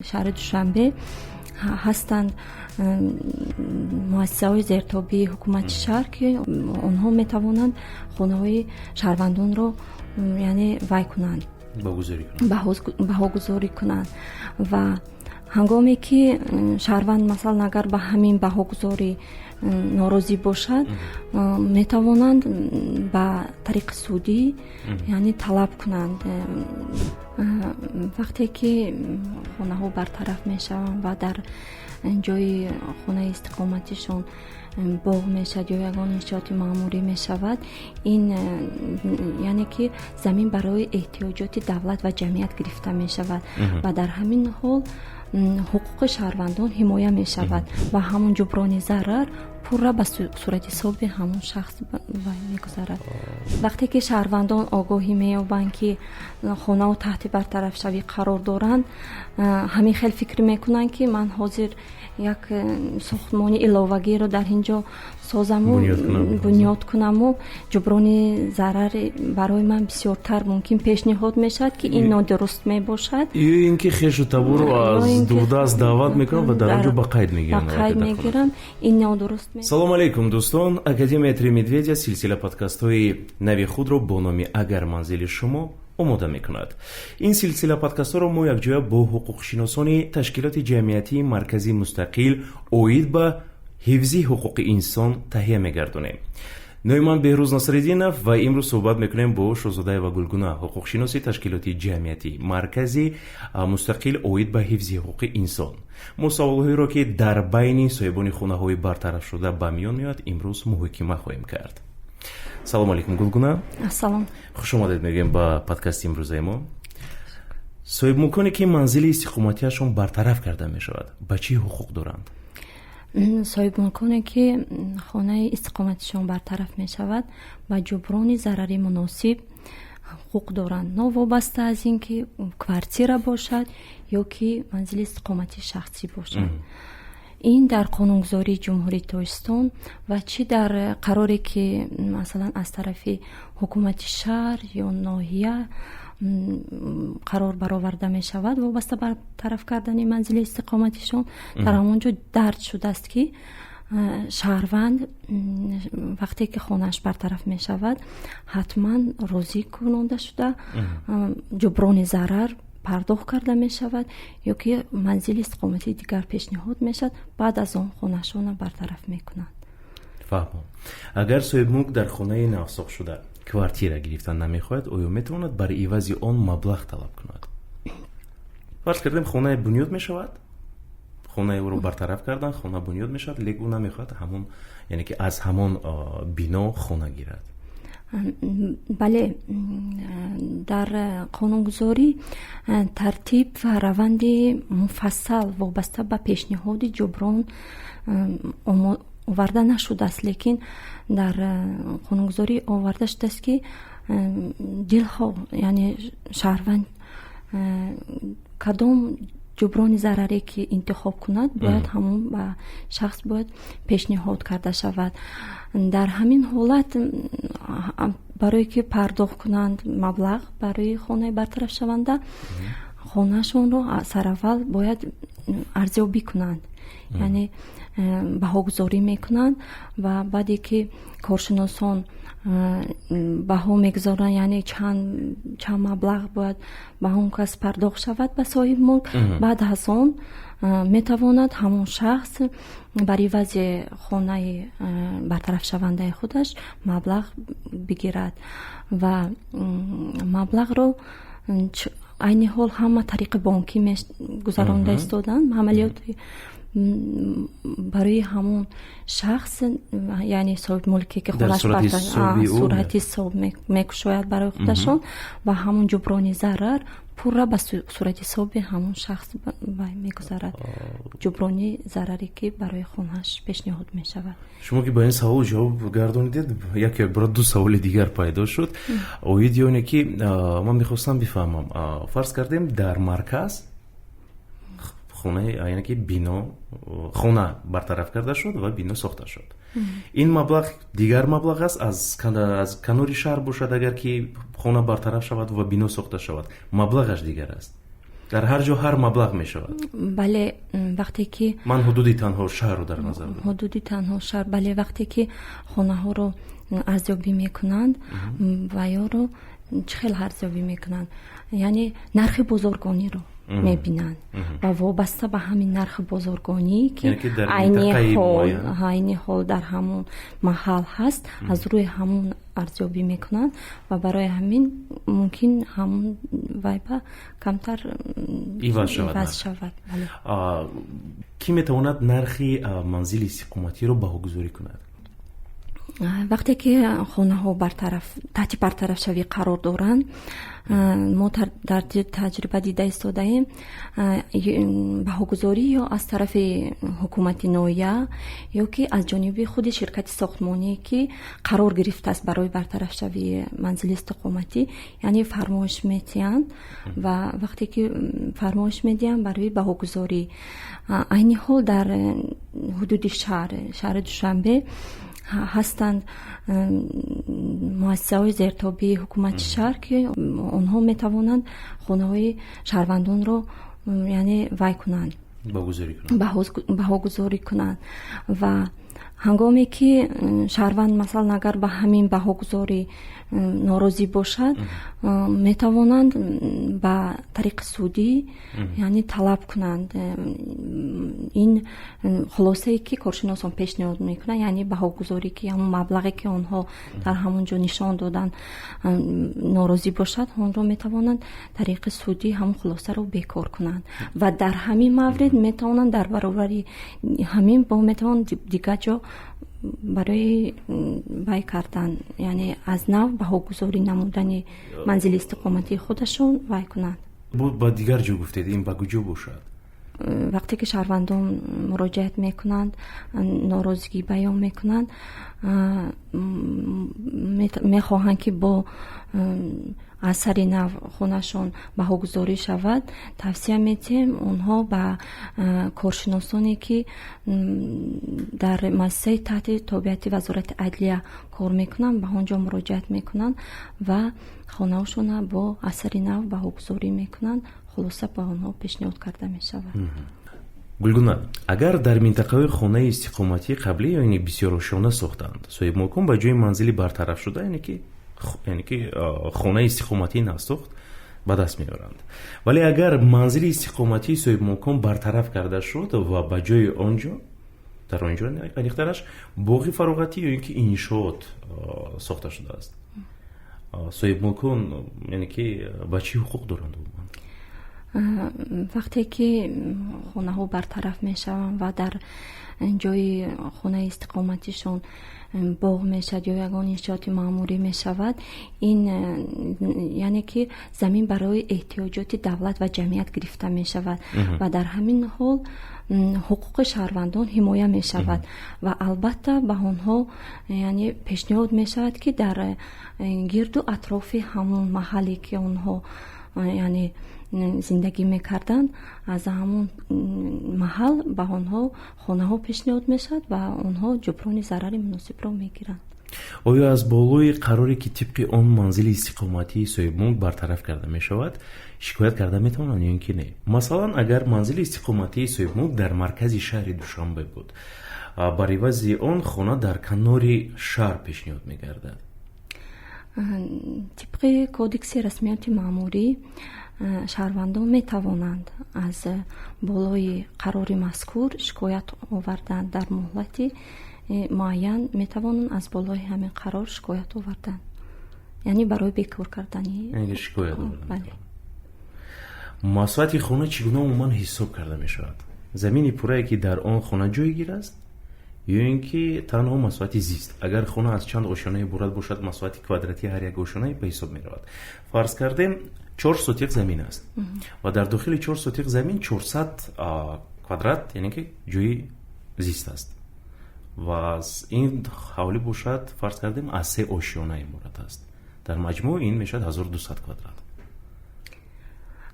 Шаҳри Душанбе ҳастанд муассисаҳои зертобии ҳукумати шаҳр, ки онҳо метавонанд хонаҳои шаҳрвандонро, яъне, вай кунанд, баҳогузорӣ кунанд. Ва ҳангоме ки шаҳрванд, масалан, агар ба ҳамин баҳогузорӣ норозӣ бошад, метавонанд ба тариқи судӣ, яъне, талаб кунанд. Вақте ки хонаҳо бартараф мешаванд ва дар ҷои хонаи истиқоматишон боғ мешавад ё ягон иншооти маъмурӣ мешавад, ин яъне ки замин барои эҳтиёҷоти давлат ва ҷамъият гирифта мешавад ва дар ҳамин ҳол ҳуқуқи шаҳрвандон ҳимоя мешавад ва ҳамон ҷуброни зарар пурра ба сурати ҳисоби ҳамон шахс мегузарад. Вақте ки шаҳрвандон огоҳӣ меёбанд, ки хонао таҳти бартарафшавӣ қарор доранд, ҳамин хел фикр мекунанд, ки ман ҳозир як сохтмони иловагиро дар ин ҷо созаму бунёд кунаму ҷуброни зарар барои ман бисёртар мумкин пешниҳод мешавад, ки ин нодуруст мебошад. Ё ин ки хешу таборро аз дурдаст даъват мекунанд ва дар он ҷо ба қайд мегиранд. Ба қайд мегиранд, ин нодуруст. Салом алейкум, дӯстон! Академияи «Три медведя» силсила подкастҳои нави худро бо номи «Агар манзили шумо» омода мекунад. Ин силсила подкастҳоро мо якҷоя бо ҳуқуқшиносони ташкилоти ҷамъиятии Маркази мустақил оид ба ҳифзи ҳуқуқи инсон таҳия мегардонем. Номи ман Беҳрӯз Насриддинов ва имрӯз суҳбат мекунем бо Шоҳзодаева Гулгуна, ҳуқуқшиноси ташкилоти ҷамъиятӣ Маркази мустақил оид ба ҳифзи ҳуқуқи инсон. Мо саволҳоеро, ки дар байни соҳибони хонаҳои бартарафшуда ба миён меояд, имрӯз муҳокима хоҳем кард. Салому алейкум, Гулгуна! Ассалом. Хуш омадед мегӯем ба подкасти имрӯзаи мо. Соҳибмулконе, ки манзили истиқоматиашон бартараф карда мешавад, ба чӣ ҳуқуқ доранд? Соҳибмулконе, ки хонаи истиқоматишон бартараф мешавад, ба ҷуброни зарари муносиб ҳуқуқ доранд, новобаста аз ин ки квартира бошад ё ки манзили истиқоматии шахсӣ бошад. Ин дар қонунгузории Ҷумҳурии Тоҷикистон ва чӣ дар қароре, ки, масалан, аз тарафи ҳукумати шаҳр ё ноҳия қарор бароварда мешавад вобаста ба тараф кардани манзили истиқоматишон, дар ҳамон ҷо дарҷ шудааст, ки шаҳрванд вақте ки хонааш бартараф мешавад, ҳатман розӣ кунонда шуда, ҷуброни зарар пардохт карда мешавад ё ки манзили истиқоматии дигар пешниҳод мешавад, баъд аз он хонаашонро бартараф мекунанд. Фаҳмом. Агар соҳибмулк дар хонаи навсохтшуда квартира гирифтан намехоҳад, оё метавонад бар ивази он маблағ талаб кунад? Фарз кардем, хонаи бунёд мешавад, хонаи ӯро бартараф кардан, хона бунёд мешавад, лекин ӯ намехоҳад ҳамон, яъне ки аз ҳамон бино хона гирад. Бале, дар қонунгузорӣ тартиб ва раванди муфассал вобаста ба пешниҳоди ҷуброн оварда нашудааст, лекин дар қонунгузорӣ оварда шудааст, ки дилхоҳ, яъне шаҳрванд, кадом ҷуброни зараре ки интихоб кунад, бояд ҳамон ба шахс бояд пешниҳод карда шавад. Дар ҳамин ҳолат, барое ки пардохт кунанд маблағ барои хонаи бартарафшаванда, хонаашонро сараввал бояд арзёбӣ кунанд, яъне баҳогузорӣ мекунанд ва баъде ки коршиносон баҳо мегузоранд, яъне чанд маблағ бояд ба он кас пардохт шавад, ба соҳиби мулк, баъд аз он метавонад ҳамон шахс бар ивази хонаи бартарафшавандаи худаш маблағ бигирад. Ва маблағро айни ҳол ҳама тариқи бонкӣ гузаронда истоданд амалиёти. Барои ҳамон шахс, яъне соҳибмулке, ки худаш сурати ҳисоб мекушояд барои худашон ва ҳамон ҷуброни зарар пурра ба сурати ҳисоби ҳамон шахс мегузарад, ҷуброни зараре, ки барои хонааш пешниҳод мешавад. Шумо ки ба ин савол ҷавоб гардонидед, яке бора ду саволи дигар пайдо шуд оиди оне ки ман мехостам бифаҳмам. Фарз кардем, дар марказ хонаи, яъне ки бино, хона бартараф карда шуд ва бино сохта шуд, ин маблағ дигар маблағ аст. Аз канори шаҳр бошад, агар ки хона бартараф шавад ва бино сохта шавад, маблағаш дигар аст. Дар ҳар ҷо ҳар маблағ мешавад. Бале, вақте ки ман ҳудуди танҳо шаҳрро дар назар дорам. Ҳудуди танҳо шаҳр, бале, вақте ки хонаҳоро арзёбӣ мекунанд ва ёро чӣ хел арзёбӣ мекунанд, яъне нархи бозоргониро мебинанд ва вобаста ба ҳамин нархи бозоргонӣ, ки айни ҳол дар ҳамон маҳал ҳаст, аз рӯи ҳамон арзёбӣ мекунанд ва барои ҳамин мумкин ҳамон вайба камтар иваз шавад. Кӣ метавонад нархи манзили истиқоматиро баҳогузорӣ кунад? Вақте ки хонаҳо таҳти бартарафшавӣ қарор доранд, мо дар таҷриба дида истодаем, баҳогузорӣ ё аз тарафи ҳукумати ноҳия ё ки аз ҷониби худи ширкати сохтмоние, ки қарор гирифтааст барои бартарафшавии манзили истиқоматӣ, яъне фармоиш метиҳанд ва вақте ки фармоиш медиҳанд барои баҳогузорӣ, айни ҳол дар ҳудуди шаҳри Душанбе ҳастанд муассисаҳои зертобии ҳукумати шаҳр, ки онҳо метавонанд хонаҳои шаҳрвандонро, яъне вай кунанд, баҳогузорӣ кунанд. Ва ҳангоме ки шаҳрванд, масалан, агар ба ҳамин баҳогузорӣ норозӣ бошад, метавонанд ба тариқи судӣ, яъне талаб кунанд ин хулосае, ки коршиносон пешниҳод мекунанд, яъне баҳогузорӣ, ки ҳамон маблағе, ки онҳо дар ҳамон ҷо нишон доданд, норозӣ бошад, онро метавонанд тариқи судӣ ҳамон хулосаро бекор кунанд ва дар ҳамин маврид метавонанд дар баробари ҳамин бо метавонанд дигар ҷо барои вай кардан, яъне аз нав баҳогузорӣ намудани манзили истиқоматии худашон вай кунанд. Ба дигар ҷо гуфтед, ин ба куҷо бошад? Вақте ки шаҳрвандон муроҷиат мекунанд, норозигӣ баён мекунанд, мехоҳанд, ки бо аз сари нав хонашон баҳогузорӣ шавад, тавсия медиҳем онҳо ба коршиносоне, ки дар муассисаи таҳти тобеияти Вазорати адлия кор мекунанд, ба он ҷо муроҷиат мекунанд ва хонаҳошонро бо аз сари нав баҳогузорӣ мекунанд, хулоса ба онҳо пешниҳод карда мешавад. Гулгуна, агар дар минтақаҳои хонаи истиқоматии қаблӣ, яъне бисёрошёна сохтанд, соҳибмулкон ба ҷои манзили бартарафшуда, яъне ки хонаи истиқоматии навсохт ба даст меоранд. Вале агар манзили истиқоматии соҳибмулкон бартараф карда шуд ва ба ҷои он ҷо, дар он ҷо аниқтараш боғи фароғатӣ ё ин ки иншоот сохта шудааст, соҳибмулкон, яъне ки ба чӣ ҳуқуқ доранд? Вақте ки хонаҳо бартараф мешаванд ва дар ҷои хонаи истиқоматишон боғ мешавад ё ягон иншооти маъмурӣ мешавад, ин яъне ки замин барои эҳтиёҷоти давлат ва ҷамъият гирифта мешавад ва дар ҳамин ҳол ҳуқуқи шаҳрвандон ҳимоя мешавад ва албатта ба онҳо, яъне пешниҳод мешавад, ки дар гирду атрофи ҳамон маҳалле, ки онҳо, яъне зиндагӣ мекарданд, аз ҳамон маҳал ба онҳо хонаҳо пешниҳод мешавад ва онҳо ҷуброни зарари муносибро мегиранд. Оё аз болои қароре, ки тибқи он манзили истиқоматии соҳибмулк бартараф карда мешавад, шикоят карда метавонанд ё ин ки не? Масалан, агар манзили истиқоматии соҳибмулк дар маркази шаҳри Душанбе буд, бар ивази он хона дар канори шаҳр пешниҳод мегардад. Тибқи кодекси расмиёти маъмурӣ, шаҳрвандон метавонанд аз болои қарори мазкур шикоят овардан, дар муҳлати муайян метавонанд аз болои ҳамин қарор шикоят овардан, яъне барои бекор кардани шикоят. Масоҳати хона чӣ гуна умуман ҳисоб карда мешавад? Замини пуррае, ки дар он хона ҷойгир аст, ё ин ки танҳо масоҳати зист? Агар хона аз чанд ошёна иборат бошад, масоҳати квадратии ҳар як ошёна ба ҳисоб меравад. Фарз кардем, 4 сотиқ замин аст ва дар дохили 4 сотиқ замин 400 квадрат, яъне ки ҷои зист аст ва аз ин ҳавлӣ бошад, фарз кардем, аз 3 ошёна иборат аст. Дар маҷмӯъ ин мешавад 1200 квадрат.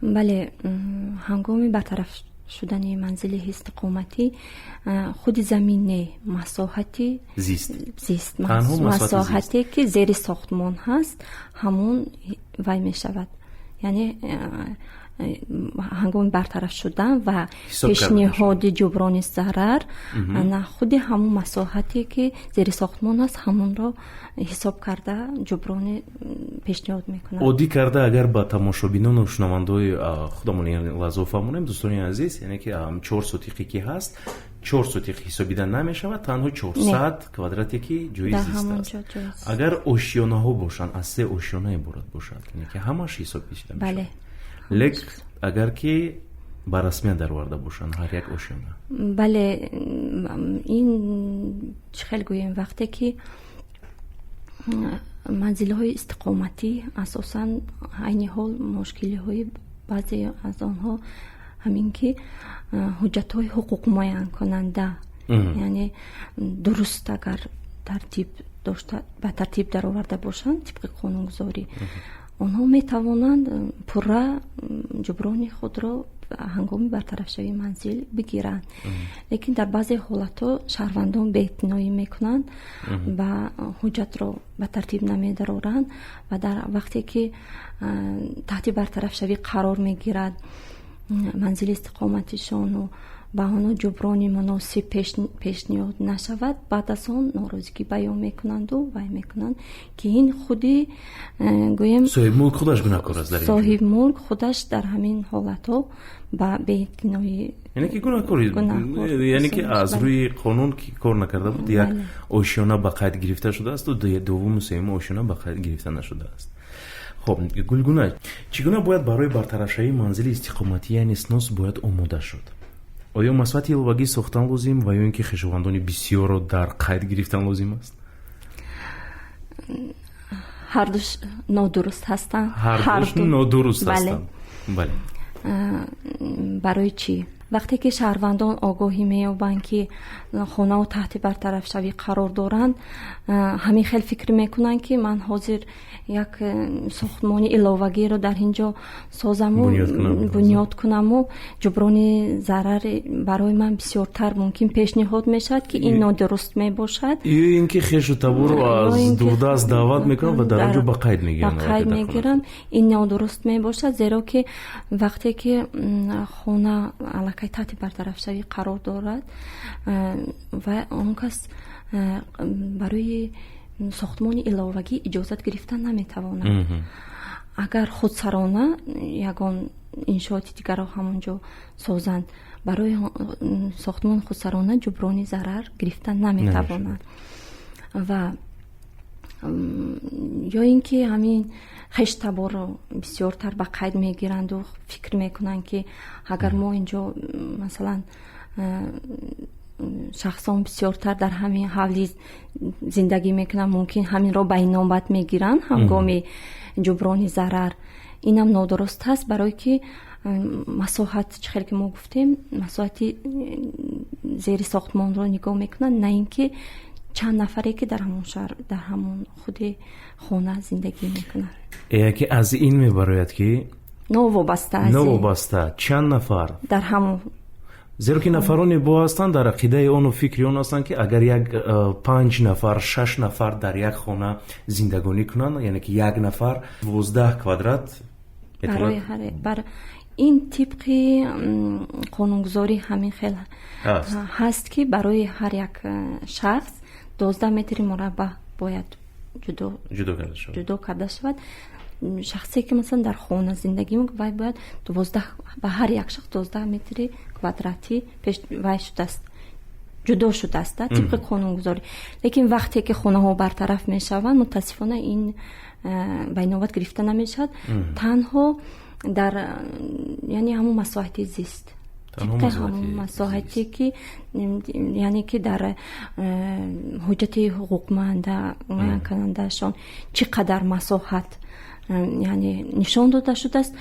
Бале, ҳангоми бартараф шудани манзили истиқоматӣ худи замин не, масоҳати зист, масоҳате, ки зери сохтмон ҳаст, ҳамон вай мешавад, яъне Ҳангоми бартараф шудан ва пешниҳоди ҷуброни зарар на худи ҳамун масоҳате, ки зери сохтмон аст, ҳамонро ҳисоб карда ҷуброни пешниҳод мекунад. Оддӣ карда агар ба тамошобинону шунавандаҳои худамон лаҳзо фаҳмонем, дӯстони азиз, яъне ки 4 сотиқе ки ҳаст, 4 сотиқ ҳисобида намешавад, танҳо 400 квадрате, ки ҷои зист аст. Агар ошёнаҳо бошанд, аз се ошёна иборат бошад, яъне ки ҳамаш ҳисоб кашида мешавад. Лек агар ки ба расмият дароварда бошанд ҳар як ошёна. Бале, ин чӣ хел гӯем, вақте ки манзилҳои истиқоматӣ, асосан айни ҳол мушкилиҳои баъзе аз онҳо ҳамин ки ҳуҷҷатҳои ҳуқуқмуайянкунанда, яъне дуруст агар тартиб дошта, ба тартиб дароварда бошанд тибқи қонунгузорӣ, онҳо метавонанд пурра ҷуброни худро ҳангоми бартарафшавии манзил бигиранд. Лекин дар баъзе ҳолатҳо шаҳрвандон беэътиноӣ мекунанд ба ҳуҷҷатро ба тартиб намедароранд ва дар вақте ки таҳти бартарафшавӣ қарор мегирад манзили истиқоматишону ба онҳо ҷуброни муносиб пешниҳод нашавад, баъд аз он норозигӣ баён мекунанду вай мекунанд, ки ин худи гӯем Соҳибмулк худаш гунаҳкор аст дар. Соҳибмулк худаш дар ҳамин ҳолатҳо ба беэътиноӣ Яъне ки гунаҳкор, яъне ки аз рӯи қонун ки кор накарда буд, як ошёна ба қайд гирифта шудааст, дуввуму сеюму ошёна ба қайд гирифта нашудааст. Хоб, Гулгуна, чӣ гуна бояд барои бартарафшавии манзили истиқоматӣ, яъне снос, бояд омода шуд? Оё масоҳати иловагӣ сохтан лозим ва ё ин ки хешовандони бисёрро дар қайд гирифтан лозим аст? Ҳардуш нодуруст ҳастанд. Ҳардуш нодуруст ҳастанд, бале. Барои чӣ? Вақте ки шаҳрвандон огоҳӣ меёбанд, ки хонао таҳти бартарафшавӣ қарор доранд, ҳамин хел фикр мекунанд, ки ман ҳозир як сохтмони иловагиро дар ин ҷо созаму бунёд кунаму ҷуброни зарар барои ман бисёртар мумкин пешниҳод мешавад, ки ин нодуруст мебошад. Ё ин ки хешу таборро аз дурдаст даъват мекунанд ва дар он ҷо ба қайд мегиранд. Ба қайд мегиранд. Ин нодуруст мебошад, зеро ки вақте ки хона аллакай таҳти бартарафшавӣ қарор дорад ва он кас барои сохтмони иловагӣ иҷозат гирифта наметавонад. Агар худсарона ягон иншооти дигарро ҳамон ҷо созанд, барои сохтмони худсарона ҷуброни зарар гирифта наметавонад. Ва ё ин ки ҳамин хештаборро бисёртар ба қайд мегиранду фикр мекунанд, ки агар мо инҷо, масалан, шахсон бисёртар дар ҳамин ҳавли зиндагӣ мекунанд, мумкин ҳаминро ба инобат мегиранд ҳангоми ҷуброни зарар. Инам нодуруст аст, барое ки масоҳат, чӣ хеле ки мо гуфтем, масоҳати зери сохтмонро нигоҳ мекунанд, на ин ки чанд нафаре ки дар ҳамон шаҳр, дар ҳамон худи хона зиндагӣ мекунанд. Яке аз ин мебарояд, ки новобаста аз новобаста чанд нафар дар ҳамон Зеро ки нафароне бо ҳастанд, дар ақидаи ону фикри он ҳастанд, ки агар як панҷ нафар, шаш нафар дар як хона зиндагонӣ кунанд, яъне ки як нафар 12 квадрат. Барои ҳар ин тибқи қонунгузорӣ ҳамин хел ҳаст, ки барои ҳар як шахс 12 метри мураббаъ бояд ҷудо карда шавад. Шахсе ки, масалан, дар хона зиндагӣ мекунад, вай бояд 12, ба ҳар як шахс 12 метри квадратӣ вай шудааст, ҷудо шудааст тибқи қонунгузорӣ. Лекин вақте ки хонаҳо бартараф мешаванд, мутаассифона, ин ба инобат гирифта намешавад, танҳо дар, яъне, ҳамон масоҳати зист, тибқи ҳамон масоҳате ки, яъне ки дар ҳуҷҷати ҳуқуқмуайянкунандаашон чӣ қадар масоҳат, яъне, нишон дода шудааст,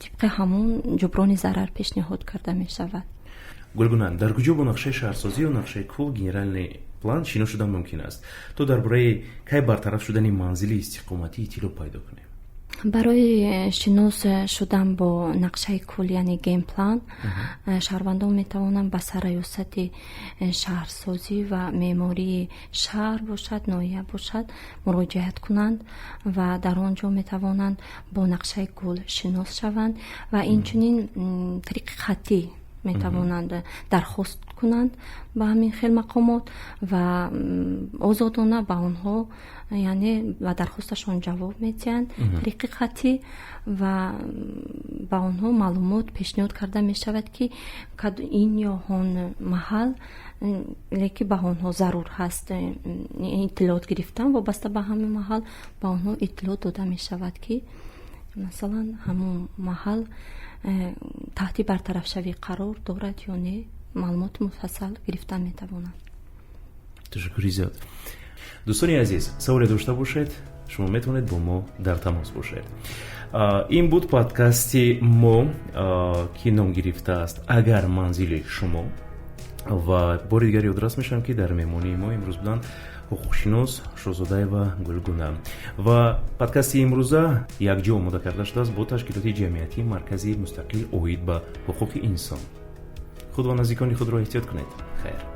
тибқи ҳамон ҷуброни зарар пешниҳод карда мешавад. Гулгуна, дар куҷо бо нақшаи шаҳрсозӣ ё нақшаи кул, генеральный план, шинос шудан мумкин аст, то дар бораи кай бартараф шудани манзили истиқоматӣ иттилоъ пайдо кунем? Барои шинос шудан бо нақшаи кул, яъне генплан, шаҳрвандон метавонанд ба сарраёсати шаҳрсозӣ ва меъмории шаҳр бошад, ноҳия бошад, муроҷиат кунанд ва дар он ҷо метавонанд бо нақшаи кул шинос шаванд ва инчунин тариқи хаттӣ метавонанд дархост кунанд ба ҳамин хел мақомот ва озодона ба онҳо, яъне ба дархосташон ҷавоб медиҳанд тариқи хаттӣ ва ба онҳо маълумот пешниҳод карда мешавад, ки ин ё он маҳал леки ба онҳо зарур ҳаст иттилоот гирифтан вобаста ба ҳамин маҳал, ба онҳо иттилоот дода мешавад, ки масалан ҳамон маҳал таҳти бартарафшавӣ қарор дорад ё не, маълумоти муфассал гирифта метавонанд. Ташаккури зиёд. Дӯстони азиз, саволе дошта бошед, шумо метавонед бо мо дар тамос бошед. Ин буд подкасти мо, ки ном гирифтааст «Агар манзили шумо», ва бори дигар ёдрас мешавам, ки дар меҳмонии мо имрӯз буданд ҳуқуқшинос Шоҳзодаева Гулгуна ва подкасти имрӯза якҷо омода карда шудааст бо ташкилоти ҷамъиятии Маркази мустақил оид ба ҳуқуқи инсон. Худ ва наздикони худро эҳтиёт кунед. Хайр.